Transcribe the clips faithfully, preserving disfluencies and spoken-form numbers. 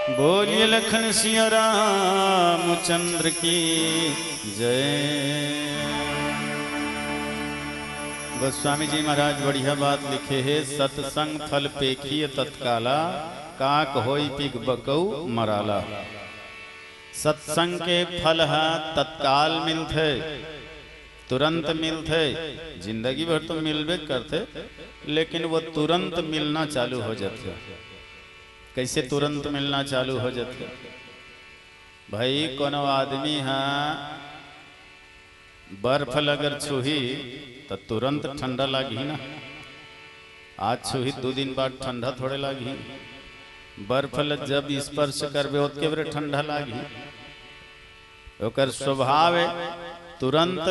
बोलिए लखन सिया रामचंद्र की जय। गोस्वामी जी महाराज बढ़िया बात लिखे हे, "सत्संग फल पेखिय तत्काला, काक होई पिग बकऊ मराला।" सत्संग के फल ह तत्काल मिलथे, तुरंत मिलथे, जिंदगी भर तो मिलबे करथे, लेकिन वो तुरंत मिलना चालू हो जाथे। कैसे तुरंत मिलना चालू हो जाथे? भाई, कोनो आदमी ह बर्फ ल अगर छूही, त तुरंत ठंडा लागही ना। आज छूही, दू दिन बाद ठंडा थोड़े लागही। बर्फ ल जब स्पर्श करबे, ओतके बेरे ठंडा लागही। ओकर स्वभाव हे तुरंत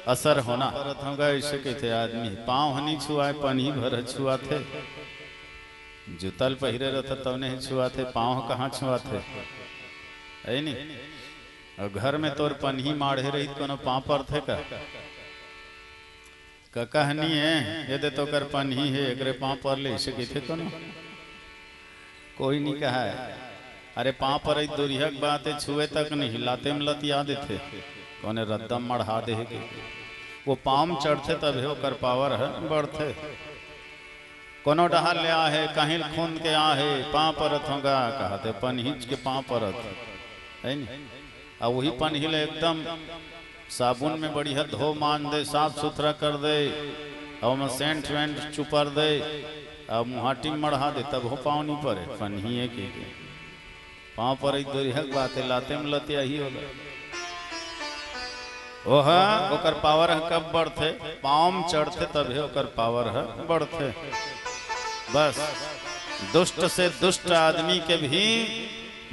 असर होना। परत होगा, ऐसे कहते आदमी, पाँव ह नहीं छुआए, पनही भर छुआथे। जूता ल पहिरे रहथे, तवने ही छुआथे, पाँव कहाँ छुआथे? है नी? अउ घर में तोर पनही माढ़े रही, कोनो पाँव परथे का? कका ह नी हे, ये दे तोकर पनही हे, एकरे पाँव पर ले, इसे कहिथे कोनो? कोई नी कहे। अरे, पाँव पर दुरिहा के बात हे, छुए तक नहीं, लाते में लतिया देथे। कोने रद्दा मढ़ा दे हे के? वो पाँव में चढ़थे, तभे ओकर पावर ह बढ़थे। कोनो डहार ले आहे, कहीं ल खूंद के आहे, पाँव परत हों गा, कहथे पनहीच के पाँव परत, है नी? अउ वही पनही ल एकदम साबुन में बढ़िया धो मांज दे, साफ सुथरा कर दे, अउ ओमा सेंट वेंट चुपर दे, अउ मुहाटी में मढ़ा दे, तभो पाँव नी परे, पनही हे के। पाँव परई दुरिहा के बात हे, लाते में लतियाही ओला। ओह, ओकर पावर ह कब बढ़थे? पाँव में चढ़थे तभे ओकर पावर ह बढ़थे। बस, दुष्ट से दुष्ट आदमी के भी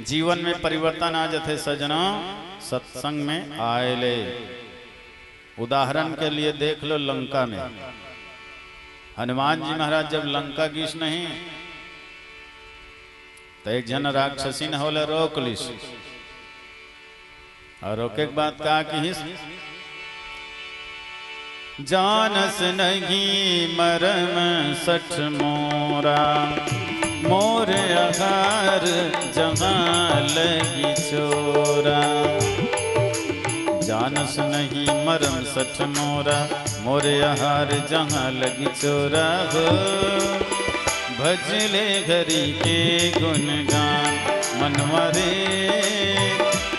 जीवन में परिवर्तन आ जाथे सज्जनों, सत्संग में आए ले। उदाहरण के लिए देख लो लंका में, हनुमान जी महाराज जब लंका गिस नहीं, त एक झन राक्षसीन ह ओला रोक लिस। अउ रोके के बाद का किहिस? जानस नहीं मरम सठ मोरा, मोर आहार जहाँ लगी चोरा। जानस नहीं मरम सठ मोरा, मोर आहार जहाँ लगी चोरा हो। भजले हरि के गुणगान मनवा रे,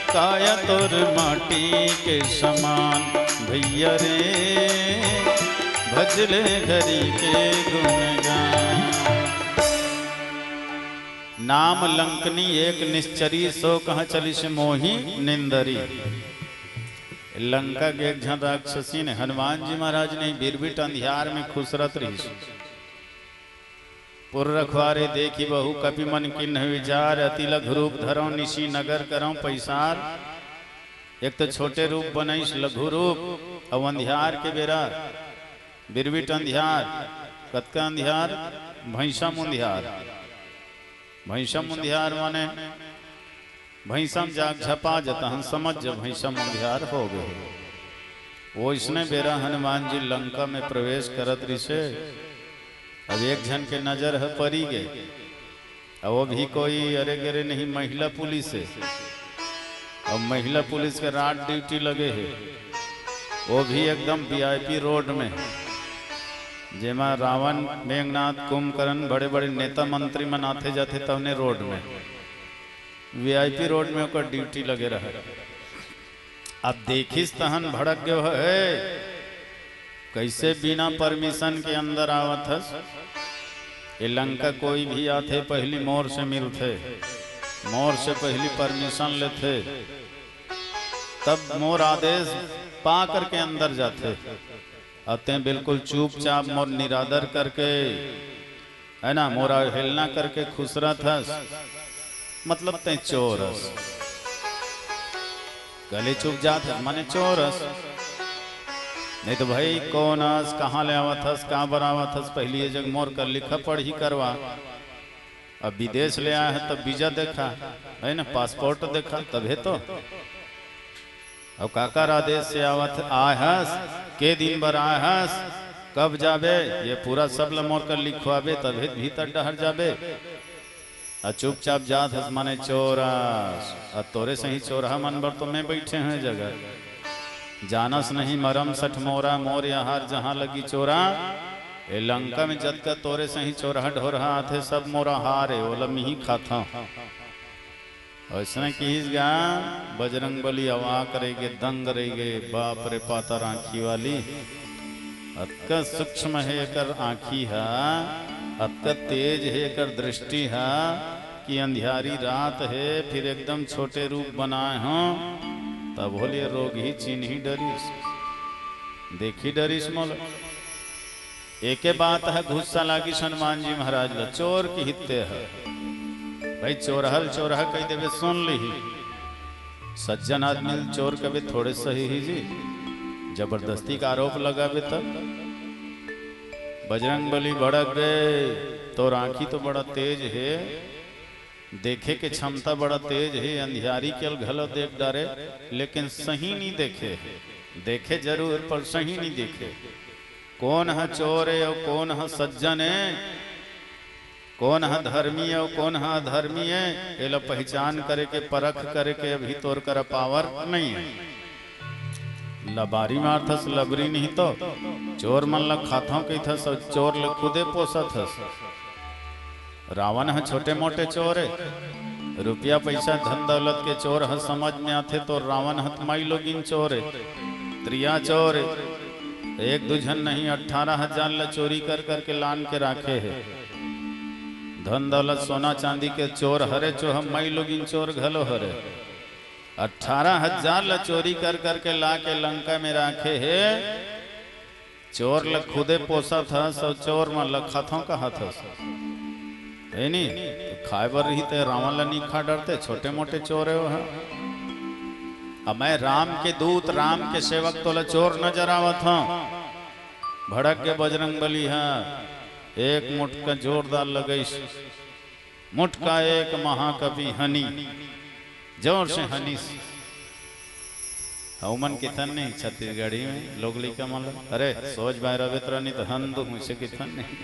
काया तोर माटी के समान भैया रे, भजले हरि के गुणगान। नाम लंकनी एक निश्चरी, सो कहाँ चलिस मोहि निंदरी। लंका के एक झन राक्षसीन हनुमान जी महाराज नहीं बिरबिट अंधियार में खुसरत रहिस। पुर रखवारे देखि बहु कपि मन कीन्ह विचार, अति लघु रूप धरौं निशि नगर करौं पैसार। एक तो छोटे रूप बनइस, लघु रूप, अउ अंधियार के बेरा, बिरबिट अंधियार, कतका अंधियार, भैंसा मुंधियार। भैंसा मुंधियार माने भैंसा में जाग झपा जतहन समझ जब भैंसा मुंधियार हो गए। वो इसने बेरा हनुमान जी लंका में प्रवेश करत रिसे। अब एक झन के नजर ह परी गए। अब वो भी कोई अरे गरे नहीं, महिला पुलिस हे। अब महिला पुलिस के रात ड्यूटी लगे हे, वो भी एकदम वीआईपी रोड में, जेमा रावण, मेघनाथ, कुंभकर्ण, बड़े बड़े नेता मंत्री मन आथे जाथे तवने रोड में। वीआईपी रोड में ओकर ड्यूटी लगे रहे। अब देखिस तहन भड़क गयो हे, कैसे बिना परमिशन के अंदर आवत हस? ये लंका कोई भी आथे, पहली मोर से मिलथे, मोर से पहली परमिशन लेथे, तब मोर आदेश पा करके अंदर जाथे। अउ तें बिल्कुल चुपचाप मोर निरादर करके, है ना, मोर अवहेलना करके खुसरत हस, मतलब तें चोर हस। गले चुप जात हस, माने चोर हस। नहीं तो भाई, कौन हस, कहाँ ले आवत हस, कहाँ बर आवत हस, पहली ये जग मोर कर लिखा पढ़ी करवा। अब विदेश ले आए हे, तब वीजा देखा, है ना, पासपोर्ट देखा, तभे तो। अब काकर आदेश से आवत आए हस, के दिन बर आए हस, कब जाबे, ये पूरा सब ल मोर कर लिखवाबे, तभे भीतर डहर जाबे। अ चुपचाप जात हस माने चोर अस। अ तोरे सही चोरहा मन बर तो मैं बइठे हंव ए जगह। जानस नहीं मरम सठ मोरा, मोर आहार जहां लगी चोरा। ए लंका में जतका तोरे सही चोरहा ढोरहा आथे, सब मोर आहार ए, ओला मिही खाथंव। अइसने किहिस गा बजरंग बली, अवाक रहि गे, दंग रहि गे, बाप रे पातर आंखी वाली। अतका सूक्ष्म हे एकर आंखी ह, अतका तेज हे एकर दृष्टि ह कि अंधियारी रात हे, फिर एकदम छोटे रूप बनाए हंव, तभो ले रोगही चिन्ही डरिस, देखही डरिस मोला। एके बात ह गुस्सा लागिस हनुमान जी महाराज ला, चोर किहिस ते ह। भाई चोरहा ल चोरहा कहि देबे, सुन लिही। सज्जन आदमी ल चोर कबे थोड़े सही ही जी, जबरदस्ती का आरोप लगाबे तब। बजरंग बली भड़क गे, तोर आंखी तो बड़ा तेज हे, देखे के क्षमता बड़ा तेज हे, अंधियारी के ल घलो देख डारे, लेकिन सही नी देखे। देखे जरूर, पर सही नी देखे। कोन ह चोर ए अउ कोन ह सज्जन ए, कोन ह धर्मी ए अउ कोन ह अधर्मी ए, एला पहिचान करे के, परख करे के अभी तोर करा पावर नइ हे। लबारी मारथस, लबरी नहीं तो चोर मन ल खाथंव कहिथस अउ चोर ल खुदे पोसत हस। रावण ह छोटे मोटे चोर ए, रुपया पइसा धन दौलत के चोर ह समझ में आथे, तो रावण ह त माई लोगिन चोर ए, त्रिया चोर ए। एक दू झन नहीं, अट्ठारह हजार ल चोरी कर करके लान के राखे हे। धन दौलत सोना चांदी के चोर हरे, चोह माई लोगिन चोर घलो हरे। अट्ठारह हजार ल चोरी कर करके ला के लंका में राखे हे। चोर ल खुदे पोसत हस अउ चोर मन ल खाथंव कहत हस। हे नी? खाए बर रहिते रावण ल नी खा डरते, छोटे मोटे चोर हे ओह। अब मैं राम के दूत, राम के सेवक तोला चोर नजर आवत हंव। भड़क गे बजरंग बली ह, एक मुटका जोरदार लगइस। मुटका एक महाकवि हनी, जोर से हनीस। हमन किथन नहीं छत्तीसगढ़ी में लोग लइका मन ल, अरे सोच बाय रबे तरा नहीं तो हन दो मुझसे किथन नहीं।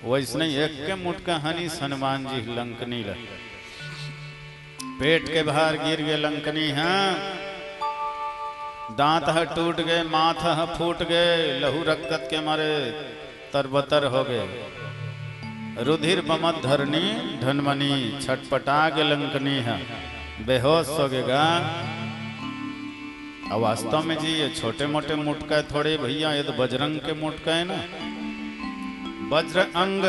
वइसने एक के मुटका हनीस हनुमान जी लंकनी ल। पेट के बाहर गिर गे लंकनी ह, दांत ह टूट गे, माथ ह फूट गे, लहू रक्कत के मारे तरबतर हो गे। रुधिर बमत धरनी ढनमनी, छटपटा गे लंकनी ह, बेहोश हो गे गा। अब वास्तव में जी ये छोटे मोटे मुटका हे थोड़े भैया, ये तो बजरंग के मुटका हे ना। वज्र अंग,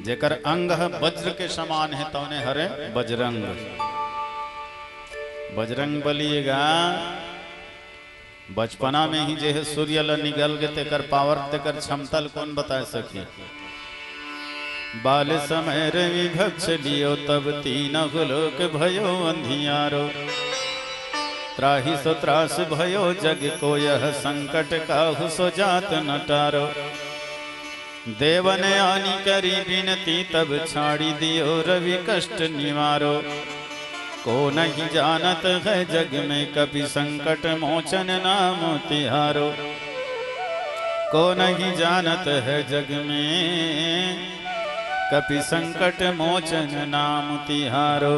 जेकर अंग ह वज्र के समान हे, तौने हरे बजरंग। बजरंग बली ए गा, बचपना में ही जे हे सूर्य ल निगल गे, तेकर पावर, तेकर क्षमता ल कोन बताय सकही? बाल समय रवि भक्ष लियो, तब तीनहु लोक भयो अंधियारो। त्राहि सो त्रास भयो जग को, यह संकट काहु सो जात न टारो। देवन आनि करी बिनती, तब छाड़ी दियो रवि कष्ट निवारो। को नहीं जानत है जग में, कपि संकट मोचन नाम तिहारो। को नहीं जानत है जग में, कपि संकट मोचन नाम तिहारो।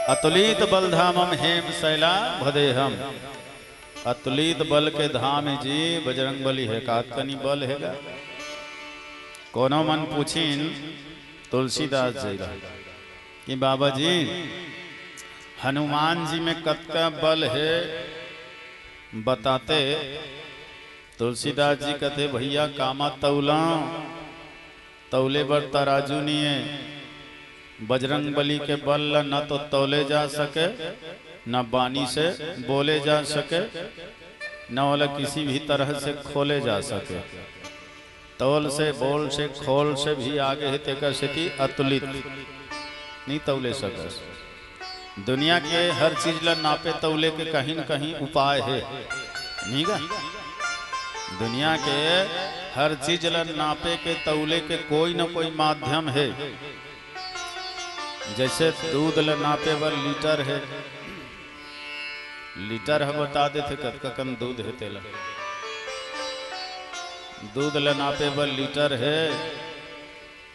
अतुलित बल धामम हेम सैला भदेहम। अतुलित बल के धाम हे जी बजरंग बली हे, कातकनी बल हे गा। कोनो मन पूछिन तुलसीदास जी ला कि बाबा जी, हनुमान जी में कतका बल हे बताते? तुलसीदास जी कथे, भैया, कामा तौला, तौले बर तराजू नइये। बजरंग बली के बल ल न तो तौले जा सके, न बानी से बोले जा सके, न ओला किसी भी तरह से खोले जा सके। तौल से, बोल से, खोल से भी आगे हे, तेकर सेती अतुलित, नइ तौले सकस। दुनिया के हर चीज ल नापे तौले के कहीं न कहीं उपाय हे, नइ गा? दुनिया के हर चीज ल नापे के, तौले के कोई न कोई माध्यम हे। जैसे दूध ल नापे बर लीटर हे, लीटर ह बता देथे कतका कन दूध हे तेला। दूध ल नापे बर लीटर हे,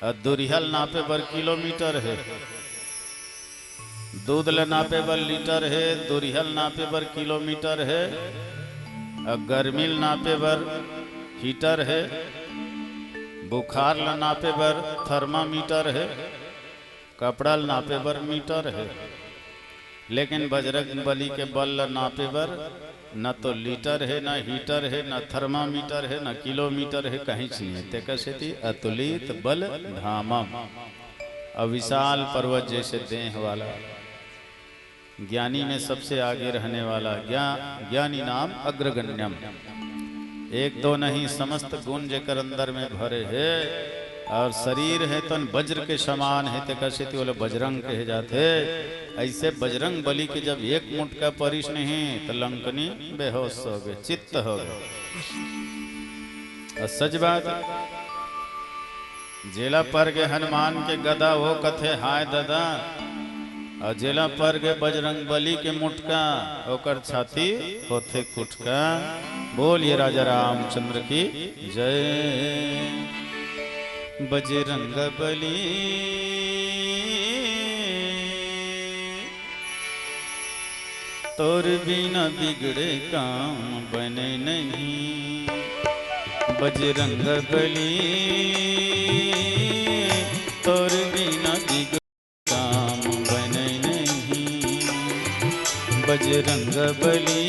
अउ दुरिहा ल नापे बर किलोमीटर हे, दूध ल नापे बर लीटर हे, दुरिहा ल नापे बर किलोमीटर हे, अउ गर्मी ल नापे बर हीटर हे, बुखार ल नापे बर थर्मामीटर हे, कपड़ा ल नापे बर मीटर हे। लेकिन बजरंग बली के बल ल नापे बर न तो लीटर हे, न हीटर हे, न थर्मामीटर हे, न किलोमीटर हे, कहींच नहीं हे। तेकर सेती अतुलित बल धामम, अउ विशाल पर्वत जैसे देह वाला, ज्ञानी में सबसे आगे रहने वाला, ज्ञा-, ज्ञानी नाम अग्रगण्यम। एक दो नहीं, समस्त गुण जेकर अंदर में भरे हे, अउ शरीर हे तन वज्र के समान हे, तेकर सेती ओला बजरंग कहे जाथे। ऐसे बजरंग बली के जब एक मुटका परिस नहीं, त लंकनी बेहोश हो गे, चित्त हो गे। अउ सच बात, जेला पर गे हनुमान के गदा, वो कथे, "हाय ददा।" अउ जेला पर गे बजरंग बली के मुटका, ओकर छाती होथे कुटका। बोलिए राजा रामचंद्र की जय। बजरंग बली तोर बिना बिगड़े काम बने नहीं, बजरंग बली, तोर बिना बिगड़े काम बने नहीं, बजरंग बली,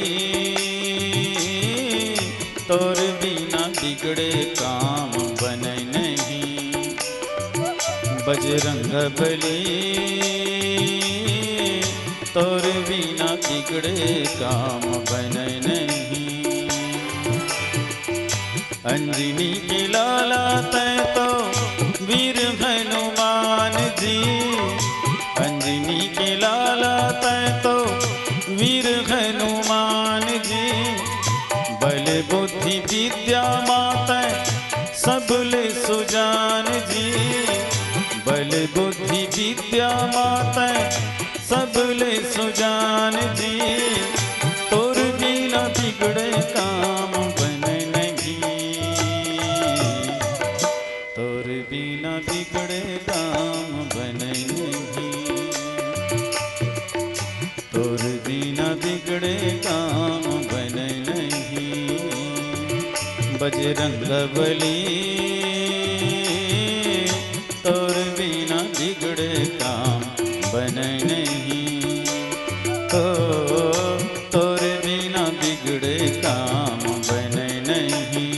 तोर बिना बिगड़े काम बने नहीं, बजरंग बली, तोर बिना बिगड़े काम बने नहीं। अंजनी के लाला तैं तो वीर हनुमान जी, अंजनी के लाला तैं तो वीर हनुमान जी, बल बुद्धि विद्या मा तैं सबले सुजान जी, बल बुद्धि विद्या मा तैं सबले सुजान जी, तोर बिना बिगड़े काम बने नहीं, तोर बिना बिगड़े काम बने नहीं, तोर बिना बिगड़े काम बने नहीं, बजरंग बली, तोर बिना बिगड़े काम बने नहीं, तो तोर बिना बिगड़े काम बने नहीं।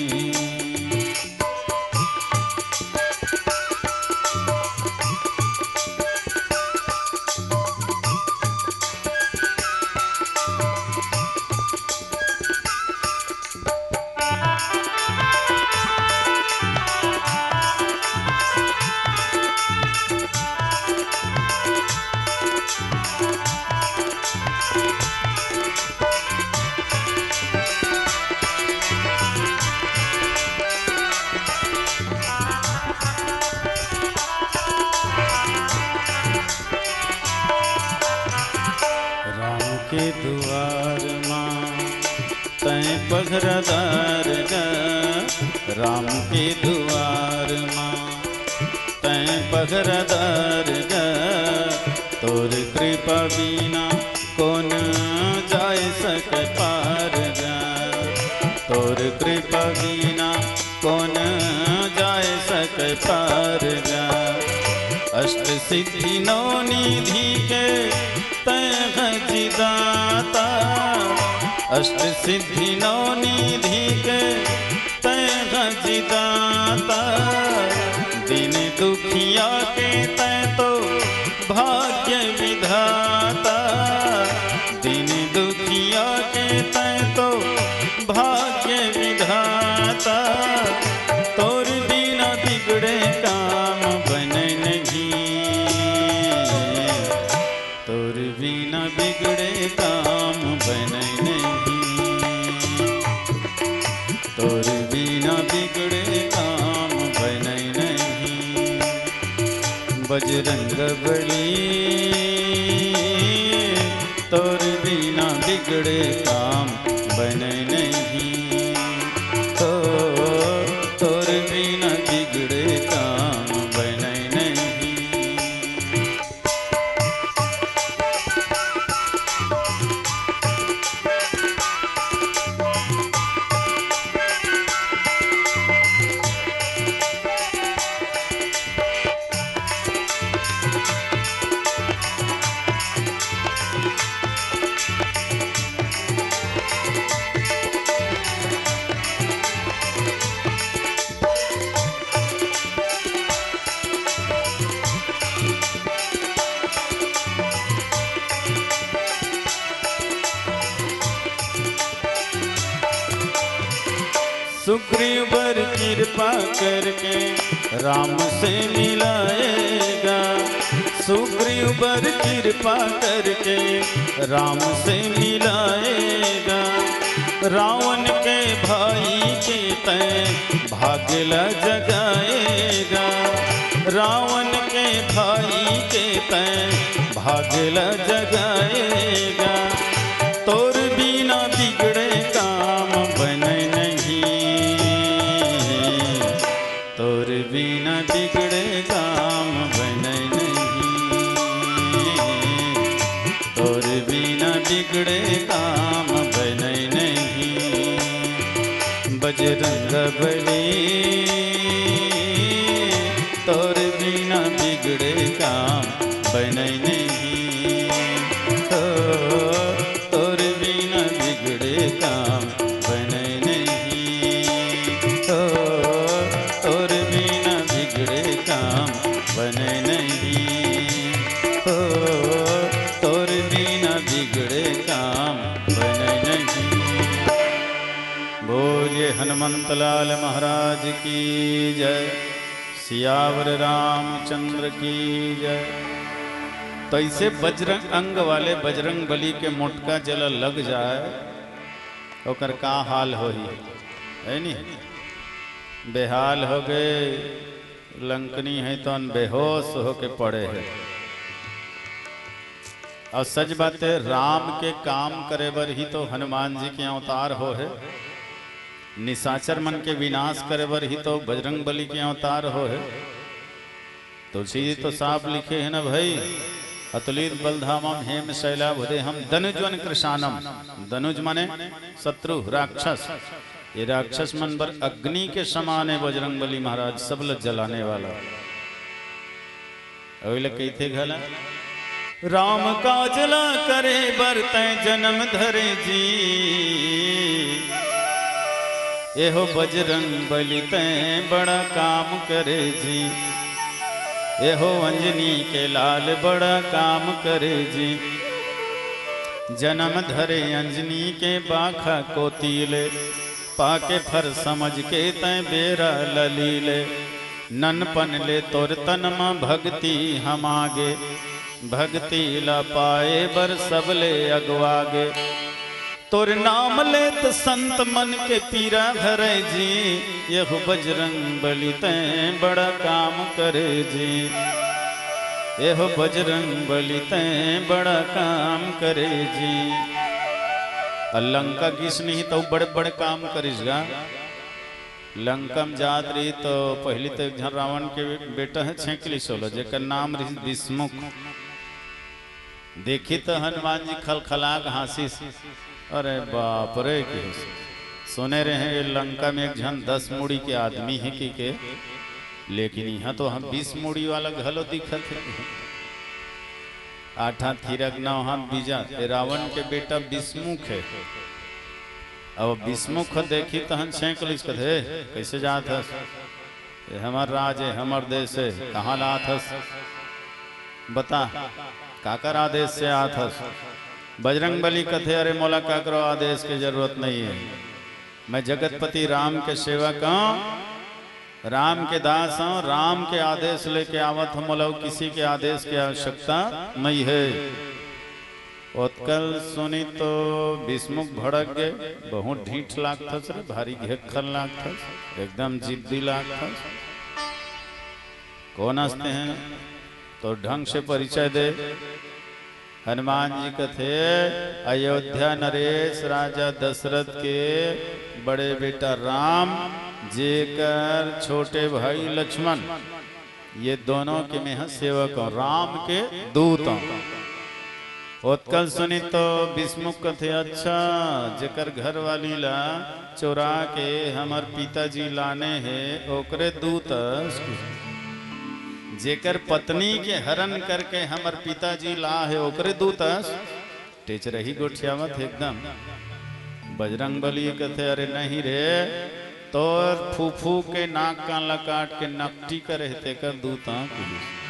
राम के दुआर मा तैं पहरादार गा, राम के दुआर मा तैं पहरादार गा, तोर कृपा बिना कोन जाय सके पार गा, तोर कृपा बिना कोन जाय सके पार गा। अष्ट सिद्धि नौ निधि के तैं हछि दाता, अष्ट सिद्धि नौ निधि के तैं हछि दाता, दीन दुखिया के तैं तो भाग्य विधाता, दीन दुखिया के तैं तो भाग्य विधाता, तोर बिना बिगड़े काम बने नहीं, तोर बिना बिगड़े काम बने नहीं, तोर बिना बिगड़े काम बने नहीं, बजरंग बली, तोर बिना बिगड़े काम बने नहीं, तो तोर बिना बिगड़े काम बने सुग्रीव बर कृपा करके राम से मिलाएगा। सुग्रीव बर कृपा करके राम से मिलाएगा। रावण के भाई के तय भाग ला जगाएगा। रावण के भाई के तय भाग ला जगाएगा। तोर बिना बिगड़े काम बने नहीं। तोर बिना बिगड़े काम बने नहीं। तोर बिना बिगड़े काम बने नहीं। बजरंग बली, तोर बिना बिगड़े काम बने नहीं। ओ, तोर बिना बिगड़े काम बने नहीं। ओ, तोर बिना बिगड़े काम बने नहीं। ओ, तोर बिना बिगड़े काम बने नहीं। बोलिए हनुमंत लाल महाराज की जय। सियावर रामचंद्र की जय। तो ऐसे बजरंग अंग वाले बजरंग बली के मोटका जला लग जाए, ओकर का हाल होही, है नी? बेहाल हो गए, लंकनी है तो बेहोश होके पड़े है। और सच बात है, राम के काम करे बर ही तो हनुमान जी के अवतार हो है, निशाचर मन के विनाश करे बर ही तो बजरंग बली के अवतार हो है। तुलसी जी तो साफ लिखे है ना भाई, अतुलित बलधामम हेम शैलाभ देहम दनुजवन कृशानम। दनुज माने शत्रु, राक्षस। ये राक्षस मन बर अग्नि के समान है बजरंग बली महाराज, सब ल जलाने वाला। ओइला कहिथे घला, राम काज ला करे बर तैं जन्म धरे जी। एहो बजरंग बली तैं बड़ा काम करे जी। एहो अंजनी के लाल बड़ा काम करे जी। जन्म धरे अंजनी के बाखा कोती ले, पाके फर समझ के तैं बेरा लली ले। ननपन ले तोर तन म भक्ति हमागे, भक्ति ला पाए बर सबले अगवागे। तोर नाम लेत संत मन के पीरा हरे जी, यहु बजरंग बली तैं बड़ा काम करे जी। एहो बजरंग बली तैं बड़ा काम करे जी। अ लंका गिस नहीं तो बड़े बड़े काम करिस गा। लंका में जात रही तो पहली तो एक झन रावण के बेटा है छेंकली सोलो, जेकर नाम रही विष्णुमुख। देखी तो हनुमान जी खलखला के हाँसिस, अरे बाप रे, कहिस, सुने रहे ये लंका में एक झन दस मुड़ी के आदमी है कि के, लेकिन यहाँ तो हम बीस मुड़ी वाला घलो दिखत है। आठ हाथ हीरा के नौ हाथ बीजा, ये रावण के बेटा विष्णुमुख है। अब विष्णुमुख देखी तहन छेंक लिस, कथे, "हे, कैसे जात हस? ये हमर राज है, हमर देश है, कहाँ ला आत हस? बता, काकर आदेश से आत हस?" बजरंग बली कथे, "अरे मोला काकरो आदेश के जरूरत नहीं है, मैं जगतपति राम के सेवक हूँ, राम के दास हूँ, राम के आदेश लेके आवत हूँ, मोला किसी के आदेश की आवश्यकता नहीं है।" ओतकल सुनी तो विष्णुमुख भड़क गए, "बहुत ढीठ लागथस रे, भारी घेक्खर लागथस, एकदम जिद्दी लागथस। कौन हस तैं? तो ढंग से परिचय दे।" हनुमान जी कथे, "अयोध्या नरेश राजा दशरथ के बड़े बेटा राम, जेकर छोटे भाई लक्ष्मण, ये दोनों के मेंह सेवक हूँ, राम के दूत हूँ।" ओतकल सुनी तो विष्णुमुख कथे, "अच्छा, जेकर घरवाली ला चोरा के हमर पिताजी लाने हे, ओकरे दूत अस? जेकर पत्नी के हरण करके हमर पिताजी ला हे, ओकरे दूत अस?" टेचरही गोठियावत हे एकदम। बजरंग बली कथे, "अरे नहीं रे, तोर फूफू के नाक कान ला काट के नकटी करे हे, तेकर दूत हूँ," कहिस।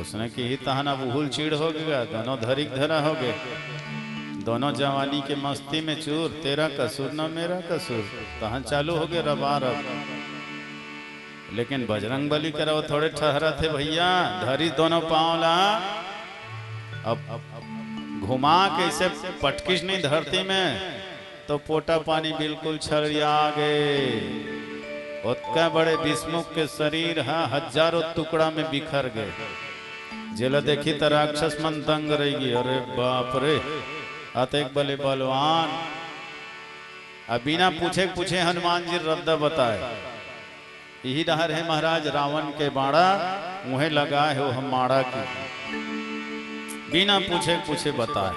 ओसने किही तहन अब उहुल चीड़ हो गे गा, दोनों धरिक धरा हो गे। दोनों जवानी के मस्ती में चूर, तेरा कसूर ना मेरा कसूर, तहाँ चालू हो गए रबारब। लेकिन बजरंग बली करा वो थोड़े ठहरत हे भैया, धरी दोनों पाँव ला, अब घुमा के इसे पटकिस नहीं धरती में, तो पोटा पानी बिल्कुल छरिया गे। ओतका बड़े विष्णु के शरीर ह हजारों टुकड़ा में बिखर गए। जेला देखी त राक्षस मन दंग रही गे, अरे बाप रे, अतेक बले बलवान। अब बिना पूछे पूछे हनुमान जी रद्दा बताए, इही डहर हे महाराज रावण के बाड़ा, उहें लगा हे ओह माड़ा की। बिना पूछे पूछे बताए,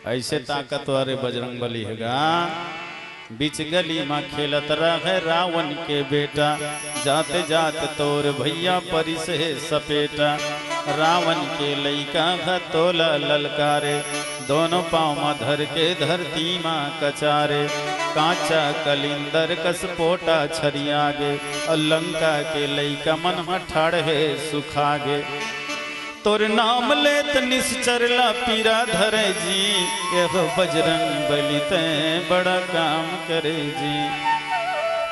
ऐसे ताकतवर बजरंग बली हे गा। बीच गली म खेलत रहे रावण के बेटा, जाते जात तोर भैया परिस हे सपेटा। रावण के लइका ह तोला ललकारे, दोनों पाँव म धर के धरती म कचारे। कांचा कलिंदर कस पोटा छरिया गे, अउ लंका के लइका मन ह ठाड़ हे सुखा गे। तोर नाम लेत निश्चर ला पीरा धरे जी, एहो बजरंग बली तैं बड़ा काम करे जी,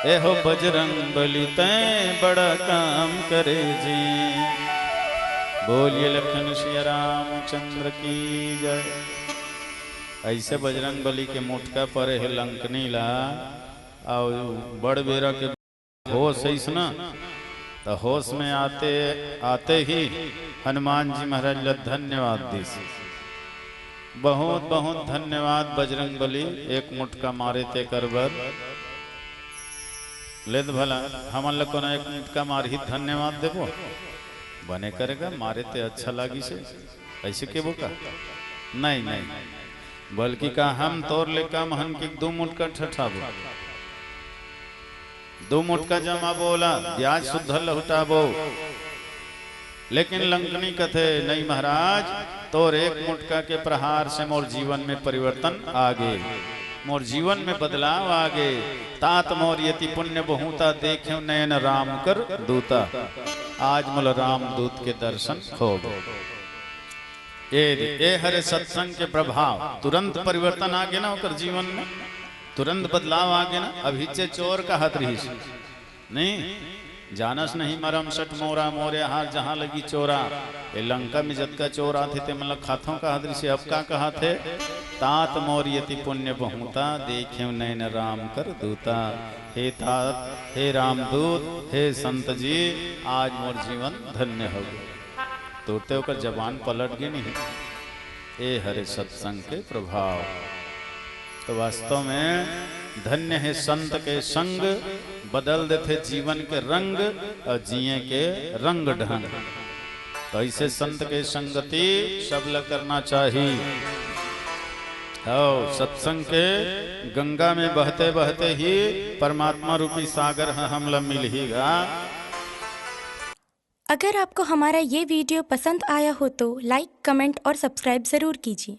एहो बजरंग बली तैं बड़ा काम करे जी। बोलिए लखन सिया रामचंद्र की जय। ऐसे बजरंग बली के मुटका परे हे लंकनी ला, अउ बड़ बेरा के होश अइस ना, त होश में आते, आते ही हनुमान जी महाराज ला धन्यवाद दिस। बहुत, बहुत धन्यवाद बजरंग बली, एक मुटका मारे तेकर बर। ले त भला, हमन ला कोनो एक मुटका मारही, धन्यवाद देबो? बने करेगा, मारे ते अच्छा लागिस हे, ऐसे केबो का? नहीं, नहीं, बल्कि का हम तोर ले कम हन कि दू मुटका ठठाबो? दू मुटका जमा बोला, ब्याज सुद्ध लहुटाबो। लेकिन लंकनी कथे, नहीं महाराज, तोर एक मुटका के प्रहार से मोर जीवन में परिवर्तन आ गे, मोर जीवन में बदलाव आ गे। तात मोर यति पुण्य बहुता, देखेंव नयन राम कर दूता। आज मोला रामदूत के दर्शन हो गे। ए, ए हरे सत्संग के प्रभाव, तुरंत परिवर्तन आ गे ना ओकर जीवन में, तुरंत बदलाव आ गे ना। अभिच्चे चोर कहत रहिस, नहीं, जानस नहीं मरम सट मोरा, मोरे हाथ जहाँ लगी चोरा। ए लंका में जतका चोर आथे, ते मन ला खाथों कहत रहिस, अब का कहत हे? तात मोर यति पुण्य बहुता, देखेंव नयन राम कर दूता। हे तात, हे रामदूत, हे संत जी, आज मोर जीवन धन्य हो गे। तुरते ओकर जबान पलट गे नहीं। ए हरे सत्संग के प्रभाव। तो वास्तव में धन्य हे संत के संग, बदल देथे जीवन के रंग अउ जिए के रंग ढंग। तो ऐसे संत के संगति सब ल करना चाही। हव, सत्संग के गंगा में बहते बहते ही परमात्मा रूपी सागर ह हमला मिलही गा। अगर आपको हमारा ये वीडियो पसंद आया हो तो लाइक, कमेंट और सब्सक्राइब ज़रूर कीजिए।